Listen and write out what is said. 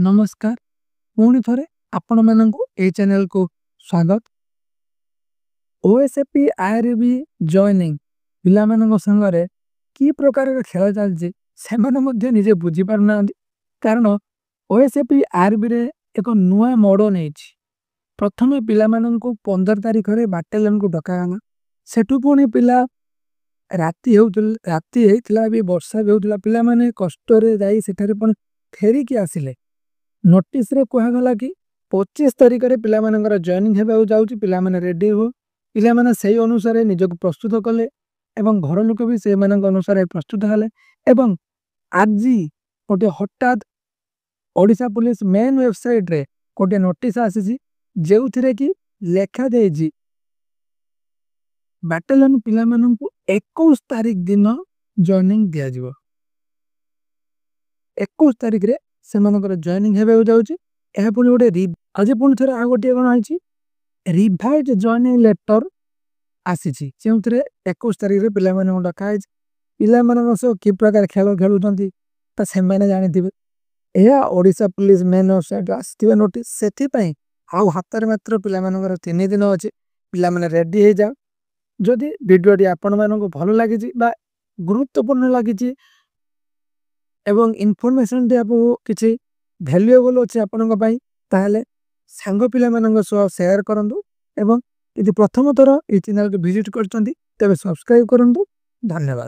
ନମସ୍କାର, ପୁଣି ଥରେ ଆପଣମାନଙ୍କୁ ଏହି ଚ୍ୟାନେଲକୁ ସ୍ୱାଗତ। ଓଏସ୍ଏପି ଆଇଆରବି ଜଏନିଂ ପିଲାମାନଙ୍କ ସାଙ୍ଗରେ କି ପ୍ରକାରର ଖେଳ ଚାଲିଛି, ସେମାନେ ମଧ୍ୟ ନିଜେ ବୁଝିପାରୁନାହାନ୍ତି। କାରଣ ଓଏସ୍ଏପି ଆଇଆରବିରେ ଏକ ନୂଆ ମୋଡ଼ ନେଇଛି। ପ୍ରଥମେ ପିଲାମାନଙ୍କୁ 15 ତାରିଖରେ ବାଟାଲିୟନକୁ ଡକାଗଲା। ସେଠୁ ପୁଣି ପିଲା ରାତି ହେଉଥିଲା, ରାତି ହେଇଥିଲା ବି, ବର୍ଷା ବି ହେଉଥିଲା, ପିଲାମାନେ କଷ୍ଟରେ ଯାଇ ସେଠାରେ ପୁଣି ଫେରିକି ଆସିଲେ। ନୋଟିସରେ କୁହାଗଲା କି 25 ତାରିଖରେ ପିଲାମାନଙ୍କର ଜଏନିଂ ହେବାକୁ ଯାଉଛି, ପିଲାମାନେ ରେଡି ହୁଅ। ପିଲାମାନେ ସେଇ ଅନୁସାରେ ନିଜକୁ ପ୍ରସ୍ତୁତ କଲେ ଏବଂ ଘର ଲୋକ ବି ସେମାନଙ୍କ ଅନୁସାରେ ପ୍ରସ୍ତୁତ ହେଲେ। ଏବଂ ଆଜି ଗୋଟିଏ ହଠାତ୍ ଓଡ଼ିଶା ପୋଲିସ ମେନ୍ ୱେବସାଇଟରେ ଗୋଟିଏ ନୋଟିସ ଆସିଛି, ଯେଉଁଥିରେ କି ଲେଖାଯାଇଛି ବାଟାଲିୟନ ପିଲାମାନଙ୍କୁ 21 ତାରିଖ ଦିନ ଜଏନିଂ ଦିଆଯିବ। 21 ତାରିଖରେ ସେମାନଙ୍କର ଜଏନିଂ ହେବାକୁ ଯାଉଛି। ଏହା ପୁଣି ଗୋଟେ ଆଜି ପୁଣି ଥରେ ଆଉ ଗୋଟିଏ କଣ ହେଇଛି, ରିଭାଇଜ ଜଏନିଂ ଲେଟର ଆସିଛି, ଯେଉଁଥିରେ 21 ତାରିଖରେ ପିଲାମାନଙ୍କୁ ଡକା ହେଇଛି। ପିଲାମାନଙ୍କ ସହ କି ପ୍ରକାର ଖେଳ ଖେଳୁଛନ୍ତି ତା ସେମାନେ ଜାଣିଥିବେ। ଏହା ଓଡ଼ିଶା ପୋଲିସ ମେନ୍ ୱେବସାଇଟ୍ ଆସିଥିବା ନୋଟିସ୍। ସେଥିପାଇଁ ଆଉ ହାତରେ ମାତ୍ର ପିଲାମାନଙ୍କର 3 ଦିନ ଅଛି। ପିଲାମାନେ ରେଡି ହେଇଯାଅ। ଯଦି ଭିଡ଼ିଓଟି ଆପଣମାନଙ୍କୁ ଭଲ ଲାଗିଛି ବା ଗୁରୁତ୍ୱପୂର୍ଣ୍ଣ ଲାଗିଛି ଏବଂ ଇନଫର୍ମେସନଟି ଆପଣଙ୍କୁ କିଛି ଭ୍ୟାଲୁଏବଲ୍ ଅଛି ଆପଣଙ୍କ ପାଇଁ, ତାହେଲେ ସାଙ୍ଗ ପିଲାମାନଙ୍କ ସହ ସେୟାର କରନ୍ତୁ ଏବଂ ଯଦି ପ୍ରଥମ ଥର ଏଇ ଚ୍ୟାନେଲକୁ ଭିଜିଟ୍ କରିଛନ୍ତି, ତେବେ ସବସ୍କ୍ରାଇବ୍ କରନ୍ତୁ। ଧନ୍ୟବାଦ।